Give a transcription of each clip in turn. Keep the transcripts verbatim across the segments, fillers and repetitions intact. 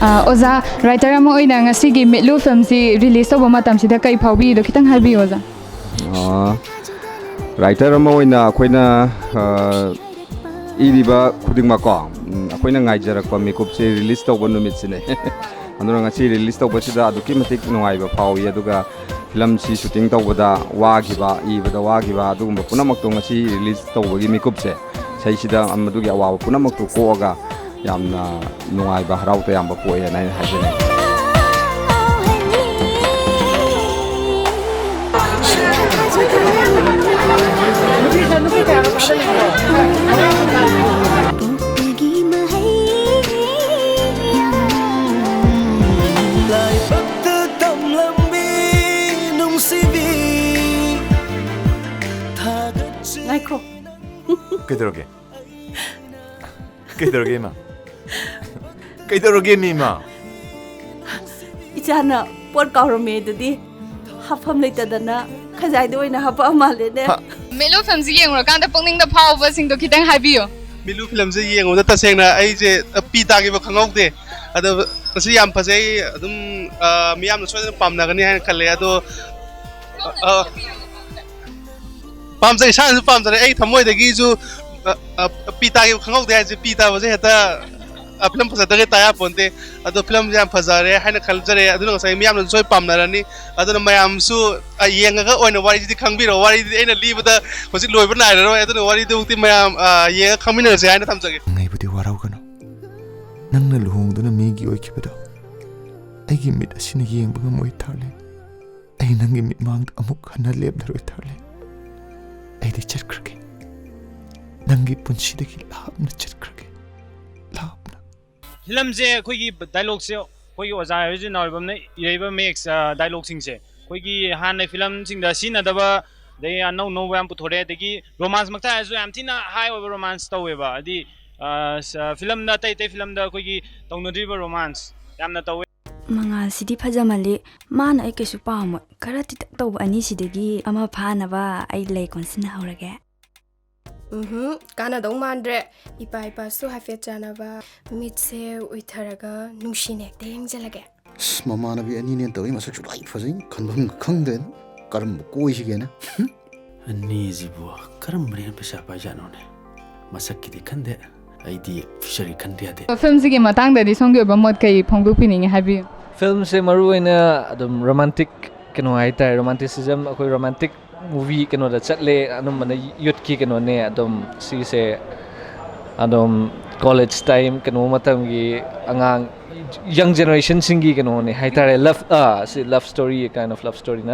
ꯑ, ꯑꯣꯖꯥ, ꯔꯥꯏꯇꯔ ꯑꯃ ꯑꯣꯏꯅ ꯉꯁꯤꯒꯤ ꯃꯤꯠꯂꯨ ꯐꯤꯂꯝꯁꯤ ꯔꯤꯂꯤꯁ ꯇꯧꯕ ꯃꯇꯝꯁꯤꯗ ꯀꯩ ꯐꯥꯎꯕꯤꯔꯤꯗꯣ ꯈꯤꯇꯪ ꯍꯥꯏꯕꯤꯌꯨ, ꯑꯣꯖꯥ꯫ ꯑ, ꯔꯥꯏꯇꯔ ꯑꯃ ꯑꯣꯏꯅ ꯑꯩꯈꯣꯏꯅ, ꯑ, ꯏꯔꯤꯕ ꯈꯨꯗꯤꯡꯃꯛꯀꯣ, ꯎꯝ, ꯑꯩꯈꯣꯏꯅ ꯉꯥꯏꯖꯔꯛꯄ ꯃꯤꯀꯨꯞꯁꯦ ꯔꯤꯂꯤꯁ ꯇꯧꯕ ꯅꯨꯃꯤꯠꯁꯤꯅꯦ꯫ ꯑꯗꯨꯅ ꯉꯁꯤ ꯔꯤꯂꯤꯁ ꯇꯧꯕꯁꯤꯗ ꯑꯗꯨꯛꯀꯤ ꯃꯇꯤꯛ ꯅꯨꯡꯉꯥꯏꯕ ꯐꯥꯎꯏ꯫ ꯑꯗꯨꯒ ꯐꯤꯂꯝꯁꯤ ꯁꯨꯇꯤꯡ ꯇꯧꯕꯗ ꯋꯥꯈꯤꯕ, ꯏꯕꯗ ꯋꯥꯈꯤꯕ, ꯑꯗꯨꯒꯨꯝꯕ ꯄꯨꯝꯅꯃꯛꯇꯣ ꯉꯁꯤ ꯔꯤꯂꯤꯁ ꯇꯧꯕꯒꯤ ꯃꯤꯀꯨꯞꯁꯦ, ꯏꯁꯩꯁꯤꯗ ꯃꯗꯨꯒꯤ ꯑꯋꯥꯕ ꯄꯨꯝꯅꯃꯛꯇꯨ ꯀꯣꯛꯑꯒ ꯌꯥꯝꯅ ꯅꯨꯡꯉꯥꯏꯕ, ꯍꯔꯥꯎ ꯇꯌꯥꯝꯕ ꯄꯣꯛꯑꯦꯅ ꯑꯩꯅ ꯍꯥꯏꯖꯅꯤꯡꯉꯤ꯫ ꯂꯥꯏꯕꯛꯇ ꯇꯝꯂꯝꯕꯤ ꯅꯨꯡꯁꯤꯕꯤ, ꯊꯥꯒꯠꯆꯔꯤ꯫ ꯉꯥꯏꯈꯣ꯫ ꯀꯩꯗꯧꯔꯒꯦ? ꯀꯩꯗꯧꯔꯒꯦ, ꯏꯃꯥ? ꯀꯩꯗꯧꯔꯒꯦ, ꯃꯤ ꯏꯃꯥ? ꯏꯆꯥꯅ ꯄꯣꯠ ꯀꯥꯎꯔꯝꯃꯦ ꯑꯗꯨꯗꯤ ꯍꯥꯞꯐꯝ ꯂꯩꯇꯗꯅ ꯈꯖꯥꯏꯗ ꯑꯣꯏꯅ ꯍꯥꯞꯄꯛꯑ ꯃꯥꯜꯂꯦꯅꯦ꯫ ꯍꯥ? ꯃꯤꯠꯂꯨ ꯐꯤꯂꯝꯁꯤ ꯌꯦꯡꯉꯨꯔꯀꯥꯟꯗ ꯄꯨꯛꯅꯤꯡꯗ ꯐꯥꯎꯕꯁꯤꯡꯗꯣ ꯈꯤꯇꯪ ꯍꯥꯏꯕꯤꯌꯨ꯫ ꯃꯤꯠꯂꯨ ꯐꯤꯂꯝꯁꯦ ꯌꯦꯡꯕꯗ ꯇꯁꯦꯡꯅ ꯑꯩꯁꯦ ꯄꯤ ꯇꯥꯈꯤꯕ ꯈꯪꯍꯧꯗꯦ꯫ ꯑꯗꯣ ꯃꯁꯤ ꯌꯥꯝ ꯐꯖꯩ꯫ ꯑꯗꯨꯝ, ꯑ, ꯃꯤꯌꯥꯝꯅ ꯁꯣꯏꯗꯅ ꯄꯥꯝꯅꯒꯅꯤ ꯍꯥꯏꯅ ꯈꯜꯂꯦ꯫ ꯑꯗꯣ, ꯑ, ꯑ, ꯄꯥꯝꯖꯩ, ꯏꯁꯥꯅꯁꯨ ꯄꯥꯝꯖꯔꯦ꯫ ꯑꯩ ꯊꯃꯣꯏꯗꯒꯤꯁꯨ, ꯑ, ꯑ, ꯄꯤ ꯇꯥꯈꯤꯕ ꯈꯪꯍꯧꯗꯦ ꯍꯥꯏꯁꯦ, ꯄꯤ ꯇꯥꯕꯁꯦ ꯍꯦꯛꯇ, ꯑ, ꯐꯤꯂꯝ ꯐꯖꯗ꯭ꯔꯒ ꯇꯥ ꯌꯥꯄꯣꯟꯇꯦ꯫ ꯑꯗꯣ ꯐꯤꯂꯝꯁꯦ ꯌꯥꯝ ꯐꯖꯔꯦ ꯍꯥꯏꯅ ꯈꯟꯖꯔꯦ꯫ ꯑꯗꯨꯅ ꯉꯁꯥꯏ ꯃꯤꯌꯥꯝꯅꯁꯨ ꯁꯣꯏ ꯄꯥꯝꯅꯔꯅꯤ꯫ ꯑꯗꯨꯅ ꯃꯌꯥꯝꯁꯨ, ꯑ, ꯌꯦꯡꯉꯒ ꯑꯣꯏꯅ ꯋꯥꯔꯤꯁꯤꯗꯤ ꯈꯪꯕꯤꯔꯣ꯫ ꯋꯥꯔꯤꯗꯨꯗꯤ ꯑꯩꯅ ꯂꯤꯕꯗ ꯍꯧꯖꯤꯛ ꯂꯣꯏꯕ ꯅꯥꯏꯔꯔꯣꯏ꯫ ꯑꯗꯨꯅ ꯋꯥꯔꯤꯗꯨꯃꯛꯇꯤ ꯃꯌꯥꯝ, ꯑ, ꯌꯦꯡꯉꯒ ꯈꯪꯃꯤꯟꯅꯔꯁꯦ ꯍꯥꯏꯅ ꯊꯝꯖꯒꯦ꯫ ꯉꯥꯏꯕꯗꯤ ꯋꯥꯔꯧꯒꯅꯨ꯫ ꯅꯪꯅ ꯂꯨꯍꯣꯡꯗꯨꯅ ꯃꯤꯒꯤ ꯑꯣꯏꯈꯤꯕꯗꯣ ꯑꯩꯒꯤ ꯃꯤꯠ ꯑꯁꯤꯅ ꯌꯦꯡꯕ ꯉꯝꯃꯣꯏ, ꯊꯥꯔꯂꯦꯟ꯫ ꯑꯩ ꯅꯪꯒꯤ ꯃꯤꯠꯃꯥꯡꯗ ꯑꯃꯨꯛ ꯍꯟꯅ ꯂꯦꯞꯂꯔꯣꯏ, ꯊꯥꯔꯂꯦꯟ꯫ ꯑꯩꯗꯤ ꯆꯠꯈ꯭ꯔꯒꯦ꯫ ꯅꯪꯒꯤ ꯄꯨꯟꯁꯤꯗꯒꯤ ꯂꯥꯞꯅ ꯆꯠꯈ꯭ꯔꯒꯦ꯫ ꯂꯥꯞꯅ꯫ ꯐꯤꯂꯝꯁꯦ ꯑꯩꯈꯣꯏꯒꯤ ꯗꯥꯏꯂꯣꯛꯁꯦ ꯑꯩꯈꯣꯏꯒꯤ ꯑꯣꯖꯥ ꯍꯩꯔꯨꯖꯤꯠ ꯅꯥꯎꯔꯩꯕꯝꯅ ꯏꯔꯛꯏꯕ ꯃꯌꯦꯛ, ꯑ, ꯗꯥꯏꯂꯣꯛꯁꯤꯡꯁꯦ ꯑꯩꯈꯣꯏꯒꯤ ꯍꯥꯟꯅ ꯐꯤꯂꯝꯁꯤꯡꯗ ꯁꯤꯖꯤꯟꯅꯗꯕ, ꯑꯗꯩ ꯑꯅꯧ ꯑꯅꯧꯕ ꯌꯥꯝ ꯄꯨꯊꯣꯔꯛꯑꯦ꯫ ꯑꯗꯒꯤ ꯔꯣꯃꯥꯟꯁ ꯃꯛꯇ ꯍꯥꯏꯔꯁꯨ ꯌꯥꯝ ꯊꯤꯅ ꯍꯥꯏ ꯑꯣꯏꯕ ꯔꯣꯃꯥꯟꯁ ꯇꯧꯋꯦꯕ꯫ ꯍꯥꯏꯗꯤ, ꯑ, ꯁ-, ꯐꯤꯂꯝꯗ, ꯑꯇꯩ ꯑꯇꯩ ꯐꯤꯂꯝꯗ ꯑꯩꯈꯣꯏꯒꯤ ꯇꯧꯅꯗ꯭ꯔꯤꯕ ꯔꯣꯃꯥꯟꯁ ꯌꯥꯝꯅ ꯇꯧꯋꯦ꯫ ꯃꯉꯥꯜꯁꯤꯗꯤ ꯐꯖꯃꯜꯂꯤ꯫ ꯃꯥꯅ ꯑꯩ ꯀꯩꯁꯨ ꯄꯥꯝꯃꯣꯏ꯫ ꯈꯔ ꯇꯤꯇꯛ ꯇꯧꯕ ꯑꯅꯤꯁꯤꯗꯒꯤ ꯑꯃ ꯐꯥꯅꯕ ꯑꯩ ꯂꯩ ꯀꯣꯟꯁꯤꯟꯅꯍꯧꯔꯒꯦ꯫ ꯎꯝꯍꯨꯝ, ꯀꯥꯟꯅꯗꯧ ꯃꯥꯟꯗ꯭ꯔꯦ꯫ ꯏꯄꯥ ꯏꯄꯥꯁꯨ ꯍꯥꯏꯐꯦꯠ ꯆꯥꯟꯅꯕ, ꯃꯤꯠꯁꯦ ꯎꯏꯊꯔꯒ ꯅꯨꯡꯁꯤꯅ ꯍꯦꯛꯇ ꯌꯦꯡꯖꯜꯂꯒꯦ꯫ ꯑꯁ, ꯃꯃꯥꯟꯅꯕꯤ ꯑꯅꯤꯅꯦ ꯇꯧꯔꯤ, ꯃꯁꯛꯁꯨ ꯂꯣꯏ ꯐꯖꯩ, ꯈꯟꯐꯝꯒ ꯈꯪꯗ꯭ꯔꯦꯗ꯫ ꯀꯔꯝꯕ ꯀꯣꯏꯁꯤꯒꯦꯅ꯫ ꯑꯅꯤꯁꯤꯕꯨ ꯀꯔꯝꯕꯅ ꯍꯦꯟꯅ ꯄꯩꯁꯥ ꯄꯥꯏꯖꯥꯠꯅꯣꯅꯦ? ꯃꯁꯛꯀꯤꯗꯤ ꯈꯟꯗꯦ, ꯑꯩꯗꯤ ꯐꯤꯁꯔꯤ ꯈꯟꯗ ꯌꯥꯗꯦ꯫ ꯐꯤꯂꯝꯁꯤꯒꯤ ꯃꯇꯥꯡꯗꯗꯤ ꯁꯣꯝꯒꯤ ꯑꯣꯏꯕ ꯃꯣꯠ ꯀꯩ ꯐꯣꯡꯗꯣꯛꯄꯤꯅꯤꯡꯉꯤ, ꯍꯥꯏꯕꯤꯌꯨ꯫ ꯐꯤꯂꯝꯁꯦ ꯃꯔꯨ ꯑꯣꯏꯅ ꯑꯗꯨꯝ ꯔꯣꯃꯥꯟꯇꯤꯛ ꯀꯩꯅꯣ ꯍꯥꯏꯇꯥꯔꯦ, ꯔꯣꯃꯥꯟꯇꯤꯁꯤꯖꯝ, ꯑꯩꯈꯣꯏ ꯔꯣꯃꯥꯟꯇꯤꯛ ꯃꯨꯚꯤ ꯀꯩꯅꯣꯗ ꯆꯠꯂꯦ, ꯑꯅꯝꯕꯅ ꯌꯨꯠꯀꯤ ꯀꯩꯅꯣꯅꯦ꯫ ꯑꯗꯨꯝ ꯁꯤꯁꯦ ꯑꯗꯨꯝ ꯀꯣꯂꯦꯖ ꯇꯥꯏꯝ ꯀꯩꯅꯣ ꯃꯇꯝꯒꯤ ꯑꯉꯥꯡ, ꯌꯪ ꯖꯦꯅꯦꯔꯦꯁꯟꯁꯤꯡꯒꯤ ꯀꯩꯅꯣꯅꯦ ꯍꯥꯏꯇꯥꯔꯦ꯫ ꯂꯞ, ꯑꯥ, ꯁꯤ ꯂꯞ story, kind of love story ꯅ꯫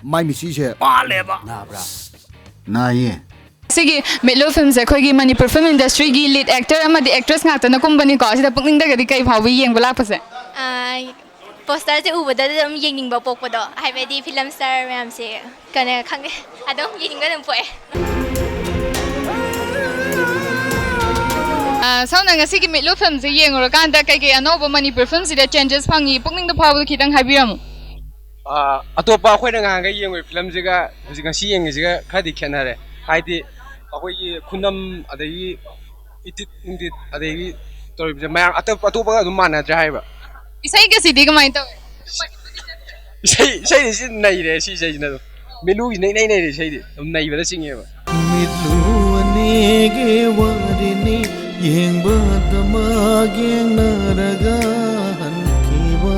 ꯃꯥꯏ ꯃꯤꯠꯁꯤꯁꯦ ꯄꯥꯜꯂꯦꯕ꯫ ꯅꯥꯕ꯭ꯔꯥ? ꯅꯥꯏꯌꯦ꯫ ꯁꯤꯒꯤ ꯃꯤꯠꯂꯨ ꯐꯤꯂꯝꯁꯦ ꯑꯩꯈꯣꯏꯒꯤ ꯃꯅꯤꯄꯨꯔ ꯐꯤꯂꯝ ꯏꯟꯗꯁꯇ꯭ꯔꯤꯒꯤ ꯂꯤꯗ ꯑꯦꯛꯇꯔ ꯑꯃꯗꯤ ꯑꯦꯛꯇ꯭ꯔꯦꯁ ꯉꯥꯛꯇꯅ ꯀꯨꯝꯕꯅꯤꯀꯣ꯫ ꯁꯤꯗ ꯄꯨꯛꯅꯤꯡꯗꯒꯗꯤ ꯀꯩ ꯐꯥꯎꯕ ꯌꯦꯡꯕ ꯂꯥꯛꯄꯁꯦ? ꯑꯥ, ꯄꯣꯁꯇꯔꯁꯦ ꯎꯕꯗ ꯑꯗꯨꯝ ꯌꯦꯡꯅꯤꯡꯕ ꯄꯣꯛꯄꯗꯣ, ꯍꯥꯏꯕꯗꯤ ꯐꯤꯂꯝ ꯁ꯭ꯇꯥꯔ ꯃꯌꯥꯝꯁꯦ, ꯀꯩꯅꯣ, ꯈꯪꯗꯦ, ꯑꯗꯨꯝ ꯌꯦꯡꯅꯤꯡꯕ ꯑꯗꯨꯝ ꯄꯣꯛꯑꯦ꯫ ꯑꯥ, ꯁꯣꯝꯅ ꯉꯁꯤꯒꯤ ꯃꯤꯠꯂꯨ ꯐꯤꯂꯝꯁꯦ ꯌꯦꯡꯉꯨꯔꯀꯥꯟꯗ ꯀꯩꯀꯩ ꯑꯅꯧꯕ ꯃꯅꯤꯄꯨꯔ ꯐꯤꯂꯝꯁꯤꯗ ꯆꯦꯟꯖꯦꯁ ꯐꯪꯉꯤ, ꯄꯨꯛꯅꯤꯡꯗ ꯐꯥꯎꯕꯗꯣ ꯈꯤꯇꯪ ꯍꯥꯏꯕꯤꯔꯝꯃꯨ꯫ ꯑꯥ, ꯑꯇꯣꯞꯄ ꯑꯩꯈꯣꯏꯅ ꯉꯍꯥꯟꯈꯩ ꯌꯦꯡꯉꯨꯕ ꯐꯤꯂꯝꯁꯤꯒ ꯍꯧꯖꯤꯛ ꯉꯁꯤ ꯌꯦꯡꯉꯤꯁꯤꯒ ꯈꯔꯗꯤ ꯈꯦꯠꯅꯔꯦ꯫ ꯍꯥꯏꯗꯤ ꯑꯩꯈꯣꯏꯒꯤ ꯈꯨꯅꯝ, ꯑꯗꯒꯤ ꯏꯗꯤꯠ ꯅꯨꯡꯗꯤꯠ, ꯑꯗꯒꯤ ꯇꯧꯔꯤꯕꯁꯦ ꯃꯌꯥꯝ ꯑꯇꯣꯞ-, ꯑꯇꯣꯞꯄꯒ ꯑꯗꯨꯝ ꯃꯥꯟꯅꯗ꯭ꯔꯦ ꯍꯥꯏꯕ꯫ ꯏꯁꯩꯒꯁꯤꯗꯤ ꯀꯃꯥꯏꯅ ꯇꯧꯋꯦ? ꯏꯁꯩ, ꯏꯁꯩꯁꯤ ꯅꯩꯔꯦ, ꯁꯤ ꯏꯁꯩꯁꯤꯅ ꯑꯗꯨꯝ꯫ ꯃꯤꯠꯂꯨꯒꯤꯁꯤꯅ ꯏꯅꯩ ꯅꯩꯔꯦ ꯏꯁꯩꯗꯤ꯫ ꯑꯗꯨꯝ ꯅꯩꯕꯗ ꯆꯤꯡꯉꯦꯕ꯫ ꯃꯤꯠꯂꯨ ꯑꯅꯤꯒꯤ ꯋꯥꯔꯤꯅꯤ, ꯌꯦꯡꯕꯗ ꯃꯥꯒꯦꯡꯅꯔꯒ ꯍꯟꯈꯤꯕ꯫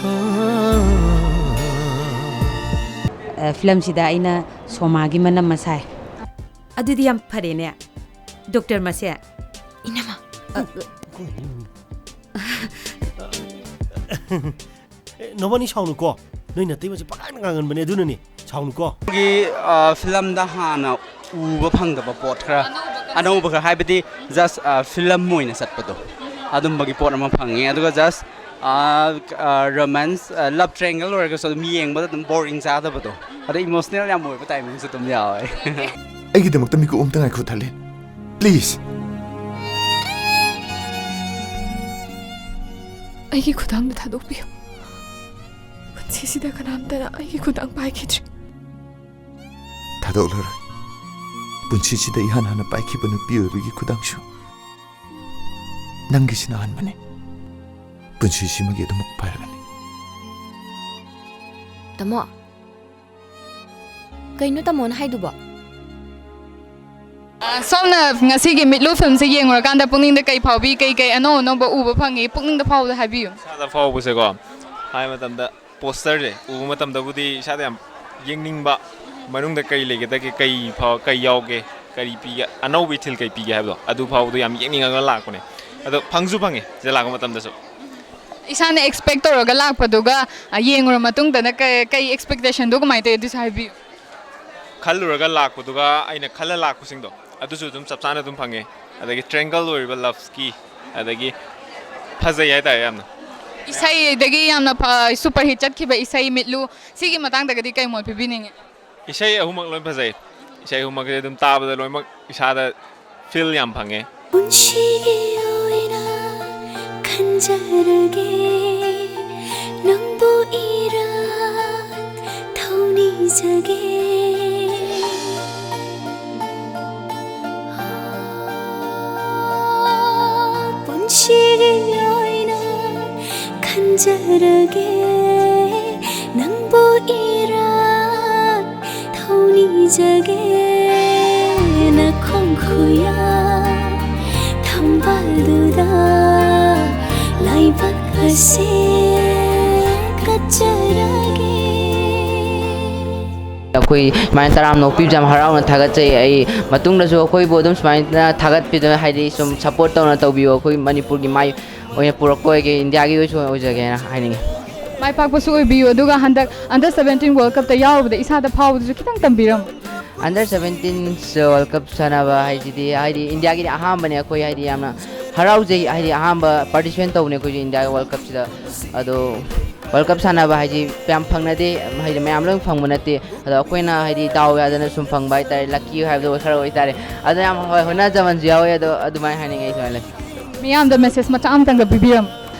ꯍꯥ꯫ ꯑ, ꯐꯤꯂꯝꯁꯤꯗ ꯑꯩꯅ ꯁꯣꯃꯥꯒꯤ ꯃꯅꯝ ꯑꯃ ꯁꯥꯏ꯫ ꯑꯗꯨꯗꯤ ꯌꯥꯝ ꯐꯔꯦꯅꯦ, ꯗꯣꯛꯇꯔ ꯃꯁꯦ꯫ ꯏꯅꯝꯃ꯫ ꯑ, ꯑꯦ, ꯅꯕꯥꯅꯤ ꯁꯥꯎꯅꯨꯀꯣ꯫ ꯅꯣꯏ ꯅꯇꯩꯃꯁꯦ ꯄꯉꯥꯡꯗ ꯉꯥꯡꯒꯟꯕꯅꯦ, ꯑꯗꯨꯅꯅꯦ꯫ ꯁꯥꯎꯅꯨꯀꯣ꯫ ꯑꯩꯈꯣꯏꯒꯤ, ꯑ, ꯐꯤꯂꯝꯗ ꯍꯥꯟꯅ ꯎꯕ ꯐꯪꯗꯕ ꯄꯣꯠ ꯈꯔ, ꯑꯅꯧꯕ ꯈꯔ, ꯍꯥꯏꯕꯗꯤ just, ꯑ, ꯐꯤꯂꯝ ꯑꯣꯏꯅ ꯆꯠꯄꯗꯣ, ꯑꯗꯨꯝꯕꯒꯤ ꯄꯣꯠ ꯑꯃ ꯐꯪꯉꯦ꯫ ꯑꯗꯨꯒ just, ꯑ, ꯑ, ꯔꯣꯃꯥꯟꯁ, ꯑ, ꯂꯞ ꯇ꯭ꯔꯥꯏꯌꯦꯡꯒꯜ ꯑꯣꯏꯔꯒꯁꯨ ꯑꯗꯨꯝ ꯌꯦꯡꯕꯗ ꯑꯗꯨꯝ ꯕꯣꯔꯤꯡ ꯆꯥꯗꯕꯗꯣ, ꯑꯗꯩ ꯏꯃꯣꯁꯅꯦꯜ ꯌꯥꯝ ꯑꯣꯏꯕ ꯇꯥꯏꯃꯤꯡꯁꯨ ꯑꯗꯨꯝ ꯌꯥꯎꯋꯦ꯫ ꯑꯩꯒꯤꯗꯃꯛꯇ ꯃꯤꯀꯨꯞ ꯑꯝꯇ ꯉꯥꯏꯈꯣ, ꯊꯥꯂꯦꯟ꯫ Please. ꯑꯩꯒꯤ ꯈꯨꯗꯥꯡꯗ ꯊꯥꯗꯣꯛꯄꯤꯌꯨ꯫ ꯄꯨꯟꯁꯤꯁꯤꯗ ꯀꯅꯥꯝꯇꯅ ꯑꯩꯒꯤ ꯈꯨꯗꯥꯡ ꯄꯥꯏꯈꯤꯗ꯭ꯔꯤ꯫ ꯊꯥꯗꯣꯛꯂꯔꯣꯏ꯫ ꯄꯨꯟꯁꯤꯁꯤꯗ ꯏꯍꯥꯟ ꯍꯥꯟꯅ ꯄꯥꯏꯈꯤꯕ ꯅꯨꯄꯤ ꯑꯣꯏꯕꯒꯤ ꯈꯨꯗꯥꯡꯁꯨ ꯅꯪꯒꯤꯁꯤꯅ ꯑꯍꯥꯟꯕꯅꯤ꯫ ꯄꯨꯟꯁꯤꯁꯤꯃꯒꯤ ꯑꯗꯨꯃꯛ ꯄꯥꯏꯔꯒꯅꯤ꯫ ꯇꯥꯃꯣ, ꯀꯩꯅꯣ ꯇꯥꯃꯣꯅ ꯍꯥꯏꯗꯨꯕꯣ? ꯑ, ꯁꯣꯝꯅ ꯉꯁꯤꯒꯤ ꯃꯤꯠꯂꯨ ꯐꯤꯂꯝꯁꯦ ꯌꯦꯡꯉꯨꯔꯀꯥꯟꯗ ꯄꯨꯛꯅꯤꯡꯗ ꯀꯩ ꯐꯥꯎꯕꯤ, ꯀꯩ ꯀꯩ ꯑꯅꯧ ꯑꯅꯧꯕ ꯎꯕ ꯐꯪꯉꯤ, ꯄꯨꯛꯅꯤꯡꯗ ꯐꯥꯎꯕꯗ ꯍꯥꯏꯕꯤꯌꯨ꯫ ꯏꯁꯥꯗ ꯐꯥꯎꯕꯁꯦꯀꯣ, ꯍꯥꯏ ꯃꯇꯝꯗ ꯄꯣꯁꯇꯔꯁꯦ ꯎꯕ ꯃꯇꯝꯗꯕꯨꯗꯤ ꯏꯁꯥꯗ ꯌꯥꯝ ꯌꯦꯡꯅꯤꯡꯕ, ꯃꯅꯨꯡꯗ ꯀꯩ ꯂꯩꯒꯗꯒꯦ, ꯀꯩ ꯐꯥꯎ-, ꯀꯩ ꯌꯥꯎꯒꯦ, ꯀꯔꯤ ꯄꯤꯒꯦ, ꯑꯅꯧꯕ ꯏꯊꯤꯜ ꯀꯩ ꯄꯤꯒꯦ ꯍꯥꯏꯕꯗꯣ, ꯑꯗꯨ ꯐꯥꯎꯕꯗꯣ ꯌꯥꯝ ꯌꯦꯡꯅꯤꯡꯉꯒ ꯂꯥꯛꯄꯅꯦ꯫ ꯑꯗꯣ ꯐꯪꯁꯨ ꯐꯪꯉꯦ ꯁꯤꯗ ꯂꯥꯛꯄ ꯃꯇꯝꯗꯁꯨ꯫ ꯏꯁꯥꯅ ꯑꯦꯛꯁꯄꯦꯛ ꯇꯧꯔꯒ ꯂꯥꯛꯄꯗꯨꯒ, ꯑ, ꯌꯦꯡꯉꯨꯔ ꯃꯇꯨꯡꯗꯅ ꯀ-, ꯀꯩ ꯑꯦꯛꯁꯄꯦꯛꯇꯦꯁꯟꯗꯣ ꯀꯃꯥꯏꯅ ꯇꯧꯋꯤ, ꯑꯗꯨꯁꯨ ꯍꯥꯏꯕꯤꯌꯨ꯫ ꯈꯜꯂꯨꯔꯒ ꯂꯥꯛꯄꯗꯨꯒ ꯑꯩꯅ ꯈꯜꯂ ꯂꯥꯛꯄꯁꯤꯡꯗꯣ, ꯑꯗꯨꯁꯨ ꯑꯗꯨꯝ ꯆꯞ ꯆꯥꯅ ꯑꯗꯨꯝ ꯐꯪꯉꯦ꯫ ꯑꯗꯒꯤ ꯇ꯭ꯔꯦꯡꯒꯜ ꯑꯣꯏꯔꯤꯕ ꯂꯞꯁꯀꯤ, ꯑꯗꯒꯤ ꯐꯖꯩ ꯍꯥꯏꯇꯥꯔꯦ ꯌꯥꯝꯅ꯫ ꯏꯁꯩꯗꯒꯤ ꯌꯥꯝꯅ ꯐ-, ꯁꯨꯄꯔ ꯍꯤꯠ ꯆꯠꯈꯤꯕ ꯏꯁꯩ ꯃꯤꯠꯂꯨ, ꯁꯤꯒꯤ ꯃꯇꯥꯡꯗꯒꯗꯤ ꯀꯩ ꯃꯣꯠ ꯄꯤꯕꯤꯅꯤꯡꯉꯤ? ꯏꯁꯩ ꯑꯍꯨꯝꯃꯛ ꯂꯣꯏ ꯐꯖꯩ꯫ ꯏꯁꯩ ꯑꯍꯨꯝꯃꯛꯁꯦ ꯑꯗꯨꯝ ꯇꯥꯕꯗ ꯂꯣꯏꯅꯃꯛ ꯏꯁꯥꯗ ꯐꯤꯜ ꯌꯥꯝ ꯐꯪꯉꯦ꯫ ꯄꯨꯟꯁꯤꯒꯤ ꯑꯣꯏꯅ ꯈꯟꯖꯔꯒꯦ, ꯅꯪꯕꯨ ꯏꯔꯥꯠ ꯊꯧꯅꯤꯖꯒꯦ꯫ ꯄꯨꯟꯁꯤꯒꯤ ꯑꯣꯏꯅ ꯈꯟꯖꯔꯒꯦ, ꯅꯪꯕꯨ ꯏꯔꯥꯠ ꯊꯧꯅꯤꯖꯒꯦ꯫ ꯅꯈꯣꯡ ꯈꯨꯌꯥ ꯊꯝꯕꯥꯜꯗꯨꯗ ꯂꯥꯏꯕꯛ ꯑꯁꯦ ꯀꯠꯆꯔꯒꯦ꯫ ꯑꯩꯈꯣꯏ ꯁꯨꯃꯥꯏꯅ ꯇꯔꯥꯝꯅ ꯑꯣꯛꯄꯤꯕꯁꯦ ꯌꯥꯝ ꯍꯔꯥꯎꯅ ꯊꯥꯒꯠꯆꯩ꯫ ꯑꯩ ꯃꯇꯨꯡꯗꯁꯨ ꯑꯩꯈꯣꯏꯕꯨ ꯑꯗꯨꯝ ꯁꯨꯃꯥꯏꯅ ꯊꯥꯒꯠꯄꯤꯗꯨꯅ, ꯍꯥꯏꯗꯤ, ꯁꯨꯝ ꯁꯞꯄꯣꯔꯠ ꯇꯧꯅ ꯇꯧꯕꯤꯌꯨ꯫ ꯑꯩꯈꯣꯏ ꯃꯅꯤꯄꯨꯔꯒꯤ ꯃꯥꯏ ꯑꯣꯏꯅ ꯄꯨꯔꯛꯄ ꯑꯣꯏꯒꯦ, ꯏꯟꯗꯤꯌꯥꯒꯤ ꯑꯣꯏꯁꯨ ꯑꯣꯏꯖꯒꯦꯅ ꯍꯥꯏꯅꯤꯡꯉꯤ꯫ ꯃꯥꯏ ꯄꯥꯛꯄꯁꯨ ꯑꯣꯏꯕꯤꯌꯨ, ꯑꯗꯨꯒ ꯍꯟꯗꯛ ꯑꯟꯗꯔ ꯁꯚꯦꯟꯇꯤꯟ ꯋꯥꯔꯜ ꯀꯞꯇ ꯌꯥꯎꯔꯨꯕꯗ ꯏꯁꯥꯗ ꯐꯥꯎꯕꯗꯨꯁꯨ ꯈꯤꯇꯪ ꯇꯝꯕꯤꯔꯝꯃꯨ꯫ ꯑꯟꯗꯔ ꯁꯚꯦꯟꯇꯤꯟ ꯋꯥꯔꯜ ꯀꯞ ꯁꯥꯟꯅꯕ ꯍꯥꯏꯁꯤꯗꯤ, ꯍꯥꯏꯗꯤ, ꯏꯟꯗꯤꯌꯥꯒꯤꯗꯤ ꯑꯍꯥꯟꯕꯅꯦ꯫ ꯑꯩꯈꯣꯏ, ꯍꯥꯏꯗꯤ, ꯌꯥꯝꯅ ꯍꯔꯥꯎꯖꯩ, ꯍꯥꯏꯗꯤ, ꯑꯍꯥꯟꯕ ꯄꯥꯔꯇꯤꯁꯤꯄꯦꯠ ꯇꯧꯕꯅꯦ ꯑꯩꯈꯣꯏꯁꯨ ꯏꯟꯗꯤꯌꯥꯒꯤ ꯋꯥꯔꯜ ꯀꯞꯁꯤꯗ꯫ ꯑꯗꯣ ꯋꯥꯔꯜ ꯀꯞ ꯁꯥꯟꯅꯕ ꯍꯥꯏꯁꯤ ꯌꯥꯝ ꯐꯪꯅꯗꯦ, ꯍꯥꯏꯗꯤ, ꯃꯌꯥꯝ ꯂꯣꯏ ꯐꯪꯕ ꯅꯠꯇꯦ꯫ ꯑꯗꯣ ꯑꯩꯈꯣꯏꯅ, ꯍꯥꯏꯗꯤ, ꯗꯥꯎ ꯌꯥꯗꯅ ꯁꯨꯝ ꯐꯪꯕ ꯍꯥꯏꯇꯥꯔꯦ, ꯂꯛꯀꯤ ꯍꯥꯏꯕꯗꯣ ꯈꯔ ꯑꯣꯏꯇꯥꯔꯦ꯫ ꯑꯗꯣ ꯌꯥꯝ, ꯍꯣꯏ, ꯍꯣꯠꯅꯖꯃꯟꯁꯨ ꯌꯥꯎꯋꯦ꯫ ꯑꯗꯣ ꯑꯗꯨꯃꯥꯏꯅ ꯍꯥꯏꯅꯤꯡꯉꯦ ꯑꯩ ꯁꯨꯃꯥꯏꯅ ꯂꯩ꯫ ꯃꯤꯌꯥꯝꯗ ꯃꯦꯁꯦꯖ ꯃꯆꯥ ꯑꯃꯇꯪꯒ ꯄꯤꯕꯤꯔꯝꯃꯨ꯫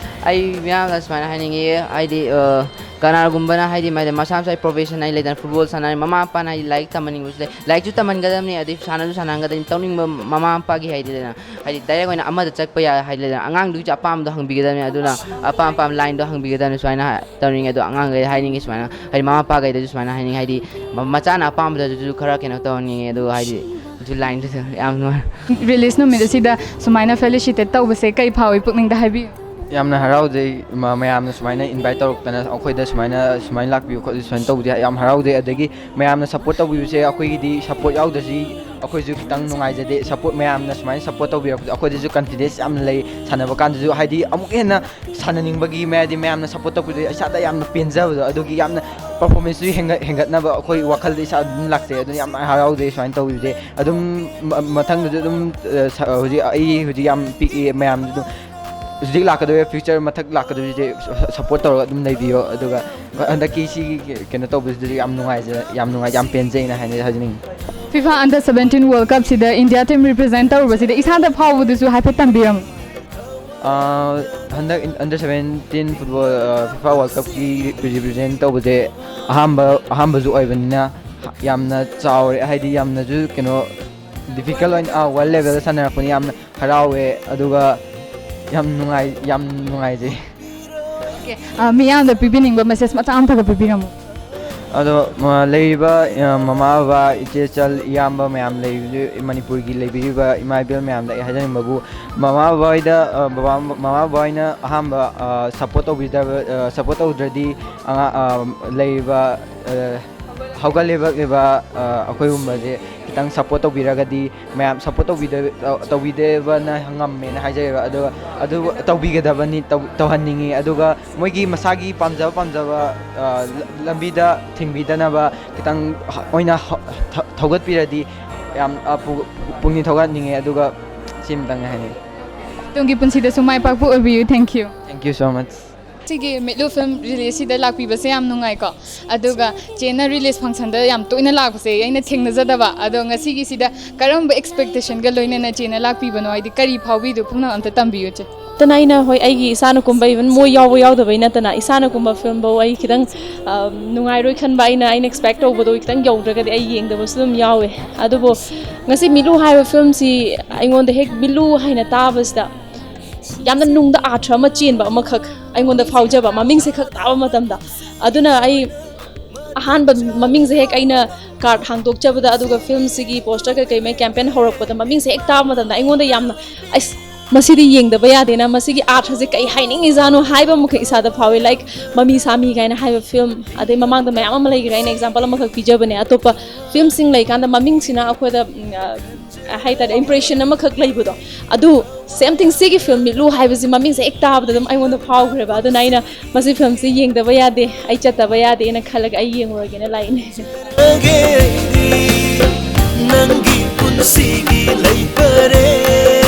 ꯑꯩ ꯃꯤꯌꯥꯝꯗ ꯁꯨꯃꯥꯏꯅ ꯍꯥꯏꯅꯤꯡꯉꯤ, ꯍꯥꯏꯗꯤ, ꯑ, ꯀꯅꯥꯒꯨꯝꯕꯅ ꯍꯥꯏꯗꯤ ꯃꯥꯏꯗ ꯃꯁꯥ ꯃꯁꯥꯒꯤ ꯄ꯭ꯔꯣꯐꯦꯁꯟ ꯍꯥꯏ ꯂꯩꯗꯅ, ꯐꯨꯠꯕꯣꯜ ꯁꯥꯟꯅꯔꯤ, ꯃꯃꯥ ꯃꯄꯥꯅ ꯍꯥꯏꯗꯤ ꯂꯥꯏꯔꯤꯛ ꯇꯝꯍꯟꯅꯤꯡꯕꯁꯨ ꯂꯩ, ꯂꯥꯏꯔꯤꯛꯁꯨ ꯇꯝꯍꯟꯒꯗꯕꯅꯤ, ꯑꯗꯩ ꯁꯥꯟꯅꯁꯨ ꯁꯥꯟꯅꯍꯟꯒꯗꯕꯅꯤ, ꯇꯧꯅꯤꯡꯕ ꯃꯃꯥ ꯃꯄꯥꯒꯤ ꯍꯥꯏꯗꯤ ꯂꯩꯗꯅ, ꯍꯥꯏꯗꯤ ꯗꯥꯏꯔꯦꯛ ꯑꯣꯏꯅ ꯑꯃꯗ ꯆꯠꯄ ꯌꯥ ꯍꯥꯏꯗꯤ ꯂꯩꯗꯅ, ꯑꯉꯥꯡꯗꯨꯒꯤ ꯑꯄꯥꯝꯕꯗꯣ ꯍꯪꯕꯤꯒꯗꯕꯅꯤ, ꯑꯗꯨꯅ ꯑꯄꯥꯝ ꯑꯄꯥꯝꯕ ꯂꯥꯏꯟꯗꯣ ꯍꯪꯕꯤꯒꯗꯕꯅꯤ꯫ ꯁꯨꯃꯥꯏꯅ ꯍꯥꯏ- ꯇꯧꯅꯤꯡꯉꯦ꯫ ꯑꯗꯣ ꯑꯉꯥꯡꯈꯩꯗ ꯍꯥꯏꯅꯤꯡꯉꯤ ꯁꯨꯃꯥꯏꯅ, ꯍꯥꯏꯗꯤ ꯃꯃꯥ ꯃꯄꯥꯈꯩꯗꯁꯨ ꯁꯨꯃꯥꯏꯅ ꯍꯥꯏꯅꯤꯡꯉꯤ, ꯍꯥꯏꯗꯤ ꯃ- ꯃꯆꯥꯅ ꯑꯄꯥꯝꯕꯗꯁꯨ ꯈꯔ ꯀꯩꯅꯣ ꯇꯧꯍꯟꯅꯤꯡꯉꯦ꯫ ꯑꯗꯨꯒ ꯍꯥꯏꯗꯤ ꯑꯗꯨ ꯂꯥꯏꯟꯗꯨꯁꯨ ꯌꯥꯝ ꯅꯨꯡꯉꯥꯏ꯫ ꯔꯤꯂꯤꯖ ꯅꯨꯃꯤꯠ ꯑꯁꯤꯗ ꯁꯨꯃꯥꯏꯅ ꯐꯦꯂꯤꯁꯤꯇꯦꯠ ꯇꯧꯕꯁꯦ ꯀꯩ ꯐꯥꯎꯏ ꯄꯨꯛꯅꯤꯡꯗ, ꯍꯥꯏꯕꯤꯌꯨ? ꯌꯥꯝꯅ ꯍꯔꯥꯎꯖꯩ, ꯃ- ꯃꯌꯥꯝꯅ ꯁꯨꯃꯥꯏꯅ ꯏꯟꯚꯥꯏꯠ ꯇꯧꯔꯛꯇꯅ, ꯑꯩꯈꯣꯏꯗ ꯁꯨꯃꯥꯏꯅ ꯁꯨꯃꯥꯏꯅ ꯂꯥꯛꯄꯤꯌꯨ ꯈꯣꯠꯂꯤ ꯁꯨꯃꯥꯏꯅ ꯇꯧꯕꯗꯤ ꯌꯥꯝ ꯍꯔꯥꯎꯖꯩ꯫ ꯑꯗꯒꯤ ꯃꯌꯥꯝꯅ ꯁꯞꯄꯣꯔꯠ ꯇꯧꯕꯤꯕꯁꯦ, ꯑꯩꯈꯣꯏꯒꯤꯗꯤ ꯁꯞꯄꯣꯔꯠ ꯌꯥꯎꯗ꯭ꯔꯗꯤ ꯑꯩꯈꯣꯏꯁꯨ ꯈꯤꯇꯪ ꯅꯨꯡꯉꯥꯏꯖꯗꯦ꯫ ꯁꯞꯄꯣꯔꯠ ꯃꯌꯥꯝꯅ ꯁꯨꯃꯥꯏꯅ ꯁꯞꯄꯣꯔꯠ ꯇꯧꯕꯤꯔꯛꯄꯗꯣ ꯑꯩꯈꯣꯏꯗꯁꯨ ꯀꯟꯐꯤꯗꯦꯟꯁ ꯌꯥꯝꯅ ꯂꯩ꯫ ꯁꯥꯟꯅꯕ ꯀꯥꯟꯗꯁꯨ ꯍꯥꯏꯗꯤ ꯑꯃꯨꯛꯀ ꯍꯦꯟꯅ ꯁꯥꯟꯅꯅꯤꯡꯕꯒꯤ ꯃꯌꯥꯝꯗꯤ ꯃꯌꯥꯝꯅ ꯁꯞꯄꯣꯔꯠ ꯇꯧꯕꯤꯕꯗꯣ ꯏꯁꯥꯗ ꯌꯥꯝꯅ ꯄꯦꯟꯖꯕꯗꯣ, ꯑꯗꯨꯒꯤ ꯌꯥꯝꯅ ꯄꯔꯐꯣꯔꯃꯦꯟꯁꯁꯨ ꯍꯦꯟꯒꯠ- ꯍꯦꯟꯒꯠꯅꯕ ꯑꯩꯈꯣꯏ ꯋꯥꯈꯜꯗ ꯏꯁꯥ ꯑꯗꯨꯝ ꯂꯥꯛꯆꯩ꯫ ꯑꯗꯨꯅ ꯌꯥꯝ ꯍꯔꯥꯎꯖꯩ ꯁꯨꯃꯥꯏꯅ ꯇꯧꯕꯤꯕꯁꯦ꯫ ꯑꯗꯨꯝ ꯃ- ꯃꯊꯪꯗꯁꯨ ꯑꯗꯨꯝ ꯑ, ꯁ- ꯍꯧꯖꯤꯛ ꯑꯩ ꯍꯧꯖꯤꯛ ꯌꯥꯝ ꯄꯤꯛꯏ, ꯃꯌꯥꯝꯁꯨ ꯑꯗꯨꯝ ꯍꯧꯖꯤꯛ ꯂꯥꯛꯀꯗꯧꯔꯤꯕ ꯐ꯭ꯌꯨꯆꯔ ꯃꯊꯛ ꯂꯥꯛꯀꯗꯧꯔꯤꯁꯦ ꯁ- ꯁꯞꯄꯣꯔꯠ ꯇꯧꯔꯒ ꯑꯗꯨꯝ ꯂꯩꯕꯤꯌꯣ꯫ ꯑꯗꯨꯒ ꯍꯟꯗꯛꯀꯤ ꯁꯤꯒꯤ ꯀꯩꯅꯣ ꯇꯧꯕꯁꯤꯗꯁꯨ ꯌꯥꯝ ꯅꯨꯡꯉꯥꯏꯖ ꯌꯥꯝ ꯅꯨꯡꯉꯥꯏ ꯌꯥꯝ ꯄꯦꯟꯖꯩꯅ ꯍꯥꯏꯅ ꯍꯥꯏꯖꯅꯤꯡꯉꯤ꯫ ꯐꯤꯐꯥ ꯑꯟꯗꯔ ꯁꯕꯦꯟꯇꯤꯟ ꯋꯥꯔꯜ ꯀꯞꯁꯤꯗ ꯏꯟꯗꯤꯌꯥ ꯇꯤꯝ ꯔꯤꯄ꯭ꯔꯖꯦꯟ ꯇꯧꯔꯨꯕꯁꯤꯗ ꯏꯁꯥꯗ ꯐꯥꯎꯕꯗꯨꯁꯨ ꯍꯥꯏꯐꯦꯠ ꯇꯝꯕꯤꯔꯝꯃꯨ꯫ ꯑꯥ, ꯍꯟꯗꯛ ꯑꯟꯗꯔ ꯁꯕꯦꯟꯇꯤꯟ ꯐꯨꯠꯕꯣꯜ, ꯑꯥ, ꯐꯤꯐꯥ ꯋꯥꯔꯜ ꯀꯞꯀꯤ ꯔꯤꯄ꯭ꯔꯖꯦꯟ ꯇꯧꯕꯁꯦ ꯑꯍꯥꯟꯕ ꯑꯍꯥꯟꯕꯁꯨ ꯑꯣꯏꯕꯅꯤꯅ ꯌꯥꯝꯅ ꯆꯥꯎꯔꯦ, ꯍꯥꯏꯗꯤ ꯌꯥꯝꯅꯁꯨ ꯀꯩꯅꯣ ꯗꯤꯐꯤꯀꯜ ꯑꯣꯏꯅ, ꯑꯥ, ꯋꯥꯔꯜ ꯂꯦꯚꯦꯜꯗ ꯁꯥꯟꯅꯔꯛꯄꯅꯤ꯫ ꯌꯥꯝꯅ ꯍꯔꯥꯎꯋꯦ, ꯑꯗꯨꯒ ꯌꯥꯝ ꯅꯨꯡꯉꯥꯏ ꯌꯥꯝ ꯅꯨꯡꯉꯥꯏꯖꯩ꯫ ꯑꯣꯀꯦ, ꯑ, ꯃꯤꯌꯥꯝꯗ ꯄꯤꯕꯤꯅꯤꯡꯕ ꯃꯦꯁꯦꯖ ꯃꯆꯥ ꯑꯃꯈꯛ ꯄꯤꯕꯤꯔꯝꯃꯨ꯫ ꯑꯗꯣ ꯃ- ꯂꯩꯔꯤꯕ, ꯑ, ꯃꯃꯥ ꯕꯕꯥ, ꯏꯆꯦ ꯏꯆꯜ, ꯏꯌꯥꯝꯕ ꯃꯌꯥꯝ ꯂꯩꯔꯤꯕ ꯃꯅꯤꯄꯨꯔꯒꯤ ꯂꯩꯕꯤꯔꯤꯕ ꯏꯃꯥ ꯏꯕꯦꯜ ꯃꯌꯥꯝꯗ ꯑꯩ ꯍꯥꯏꯖꯅꯤꯡꯕꯕꯨ, ꯃꯃꯥ ꯕꯕꯥ ꯍꯣꯏꯗ, ꯑ, ꯕꯕꯥ ꯃꯃꯥ ꯕꯕꯥ ꯍꯣꯏꯅ ꯑꯍꯥꯟꯕ, ꯑ, ꯁꯞꯄꯣꯔꯠ ꯇꯧꯕꯤꯗꯕ ꯑ, ꯁꯞꯄꯣꯔꯠ ꯇꯧꯗ꯭ꯔꯗꯤ ꯑꯉꯥꯡ, ꯑ, ꯂꯩꯔꯤꯕ, ꯑ, ꯍꯧꯒꯠꯂꯤꯕꯛꯂꯤꯕ, ꯑ, ꯑꯩꯈꯣꯏꯒꯨꯝꯕꯁꯦ ꯈꯤꯇꯪ ꯁꯞꯄꯣꯔꯠ ꯇꯧꯕꯤꯔꯒꯗꯤ, ꯃꯌꯥꯝ ꯁꯞꯄꯣꯔꯠ ꯇꯧꯕꯤꯗ ꯇꯧꯕꯤꯗꯕꯅ ꯉꯝꯃꯦꯅ ꯍꯥꯏꯖꯩꯕ꯫ ꯑꯗꯨꯒ ꯑꯗꯨ ꯇꯧꯕꯤꯒꯗꯕꯅꯤ, ꯇꯧ- ꯇꯧꯍꯟꯅꯤꯡꯉꯤ꯫ ꯑꯗꯨꯒ ꯃꯣꯏꯒꯤ ꯃꯁꯥꯒꯤ ꯄꯥꯝꯖꯕ ꯄꯥꯝꯖꯕ, ꯑ, ꯂ- ꯂꯝꯕꯤꯗ ꯊꯤꯡꯕꯤꯗꯅꯕ ꯈꯤꯇꯪ ꯍ- ꯑꯣꯏꯅ ꯍ- ꯊ- ꯊꯧꯒꯠꯄꯤꯔꯗꯤ ꯌꯥꯝ, ꯑ, ꯄꯨ- ꯄꯨꯛꯅꯤꯡ ꯊꯧꯒꯠꯅꯤꯡꯉꯤ꯫ ꯑꯗꯨꯒ ꯁꯤꯃꯇꯪꯅꯤ ꯍꯥꯏꯅꯤꯡꯉꯤ꯫ ꯇꯨꯡꯒꯤ ꯄꯨꯟꯁꯤꯗꯁꯨ ꯃꯥꯏ ꯄꯥꯛꯄ ꯑꯣꯏꯕꯤꯌꯨ꯫ Thank you. Thank you so much. ꯁꯤꯒꯤ ꯃꯤꯠꯂꯨ ꯐꯤꯂꯝ ꯔꯤꯂꯤꯖꯁꯤꯗ ꯂꯥꯛꯄꯤꯕꯁꯦ ꯌꯥꯝ ꯅꯨꯡꯉꯥꯏꯀꯣ꯫ ꯑꯗꯨꯒ ꯆꯦꯅ ꯔꯤꯂꯤꯖ ꯐꯪꯁꯟꯗ ꯌꯥꯝ ꯇꯣꯏꯅ ꯂꯥꯛꯄꯁꯦ ꯑꯩꯅ ꯊꯦꯡꯅꯖꯗꯕ꯫ ꯑꯗꯣ ꯉꯁꯤꯒꯤꯁꯤꯗ ꯀꯔꯝꯕ ꯑꯦꯛꯁꯄꯦꯛꯇꯦꯁꯟꯒ ꯂꯣꯏꯅꯅ ꯆꯦꯅ ꯂꯥꯛꯄꯤꯕꯅꯣ? ꯍꯥꯏꯗꯤ ꯀꯔꯤ ꯐꯥꯎꯕꯤꯗꯣ ꯄꯨꯝꯅꯃꯛ ꯑꯝꯇ ꯇꯝꯕꯤꯌꯨ ꯆꯦ꯫ ꯅꯠꯇꯅ ꯑꯩꯅ, ꯍꯣꯏ, ꯑꯩꯒꯤ ꯏꯆꯥꯅ ꯀꯨꯝꯕ, even ꯃꯣꯏ ꯌꯥꯎꯕ ꯌꯥꯎꯗꯕꯩ ꯅꯠꯇꯅ, ꯏꯆꯥꯅ ꯀꯨꯝꯕ ꯐꯤꯂꯝꯐꯧ ꯑꯩ ꯈꯤꯇꯪ, ꯑ, ꯅꯨꯡꯉꯥꯏꯔꯣꯏ ꯈꯟꯕ, ꯑꯩꯅ, ꯑꯩꯅ ꯑꯦꯛꯁꯄꯦꯛ ꯇꯧꯕꯗꯣ ꯈꯤꯇꯪ ꯌꯧꯗ꯭ꯔꯒꯗꯤ ꯑꯩ ꯌꯦꯡꯗꯕꯁꯨ ꯑꯗꯨꯝ ꯌꯥꯎꯋꯦ꯫ ꯑꯗꯨꯕꯨ ꯉꯁꯤ ꯃꯤꯠꯂꯨ ꯍꯥꯏꯕ ꯐꯤꯂꯝꯁꯤ ꯑꯩꯉꯣꯟꯗ ꯍꯦꯛ ꯃꯤꯠꯂꯨ ꯍꯥꯏꯅ ꯇꯥꯕꯁꯤꯗ ꯌꯥꯝꯅ ꯅꯨꯡꯗ ꯑꯥꯔꯊ ꯑꯃ ꯆꯦꯟꯕ ꯑꯃꯈꯛ ꯑꯩꯉꯣꯟꯗ ꯐꯥꯎꯖꯕ, ꯃꯃꯤꯡꯁꯦ ꯈꯛ ꯇꯥꯕ ꯃꯇꯝꯗ꯫ ꯑꯗꯨꯅ ꯑꯩ ꯑꯍꯥꯟꯕ ꯃꯃꯤꯡꯁꯦ ꯍꯦꯛ ꯑꯩꯅ ꯀꯥꯔꯠ ꯍꯥꯡꯗꯣꯛꯆꯕꯗ, ꯑꯗꯨꯒ ꯐꯤꯂꯝꯁꯤꯒꯤ ꯄꯣꯁꯇꯔ ꯀꯩꯀꯩ ꯃꯩ ꯀꯦꯝꯄꯦꯟ ꯍꯧꯔꯛꯄꯗ ꯃꯃꯤꯡꯁꯦ ꯍꯦꯛ ꯇꯥꯕ ꯃꯇꯝꯗ ꯑꯩꯉꯣꯟꯗ ꯌꯥꯝꯅ, ꯑꯩꯁ, ꯃꯁꯤꯗꯤ ꯌꯦꯡꯗꯕ ꯌꯥꯗꯦꯅ, ꯃꯁꯤꯒꯤ ꯑꯥꯔꯊꯁꯦ ꯀꯩ ꯍꯥꯏꯅꯤꯡꯉꯤꯖꯥꯠꯅꯣ ꯍꯥꯏꯕ ꯑꯃꯈꯛ ꯏꯁꯥꯗ ꯐꯥꯎꯏ꯫ ꯂꯥꯏꯛ ꯃꯃꯤ ꯁꯥꯃꯤ ꯀꯥꯏꯅ ꯍꯥꯏꯕ ꯐꯤꯂꯝ, ꯑꯗꯩ ꯃꯃꯥꯡꯗ ꯃꯌꯥꯝ ꯑꯃ ꯂꯩꯈ꯭ꯔꯦ, ꯑꯩꯅ ꯑꯦꯛꯖꯥꯝꯄꯜ ꯑꯃꯈꯛ ꯄꯤꯖꯕꯅꯦ꯫ ꯑꯇꯣꯞꯄ ꯐꯤꯂꯝꯁꯤꯡ ꯂꯩꯀꯥꯟꯗ ꯃꯃꯤꯡꯁꯤꯅ ꯑꯩꯈꯣꯏꯗ, ꯎꯝ, ꯑ, ꯍꯥꯏꯇꯥꯔꯦ, ꯏꯝꯄ꯭ꯔꯦꯁꯟ ꯑꯃꯈꯛ ꯂꯩꯕꯗꯣ, ꯑꯗꯨ ꯁꯦꯝ ꯊꯤꯡ ꯁꯤꯒꯤ ꯐꯤꯂꯝ ꯃꯤꯠꯂꯨ ꯍꯥꯏꯕꯁꯤ ꯃꯃꯤꯡꯁꯦ ꯍꯦꯛ ꯇꯥꯕꯗ ꯑꯗꯨꯝ ꯑꯩꯉꯣꯟꯗ ꯐꯥꯎꯈ꯭ꯔꯦꯕ꯫ ꯑꯗꯨꯅ ꯑꯩꯅ ꯃꯁꯤ ꯐꯤꯂꯝꯁꯤ ꯌꯦꯡꯗꯕ ꯌꯥꯗꯦ, ꯑꯩ ꯆꯠꯇꯕ ꯌꯥꯗꯦꯅ ꯈꯜꯂꯒ ꯑꯩ ꯌꯦꯡꯉꯨꯔꯒꯦꯅ ꯂꯥꯛꯏꯅꯦ꯫ ꯅꯪꯒꯤ ꯄꯨꯟꯁꯤꯒꯤ ꯂꯩꯄꯔꯦ꯫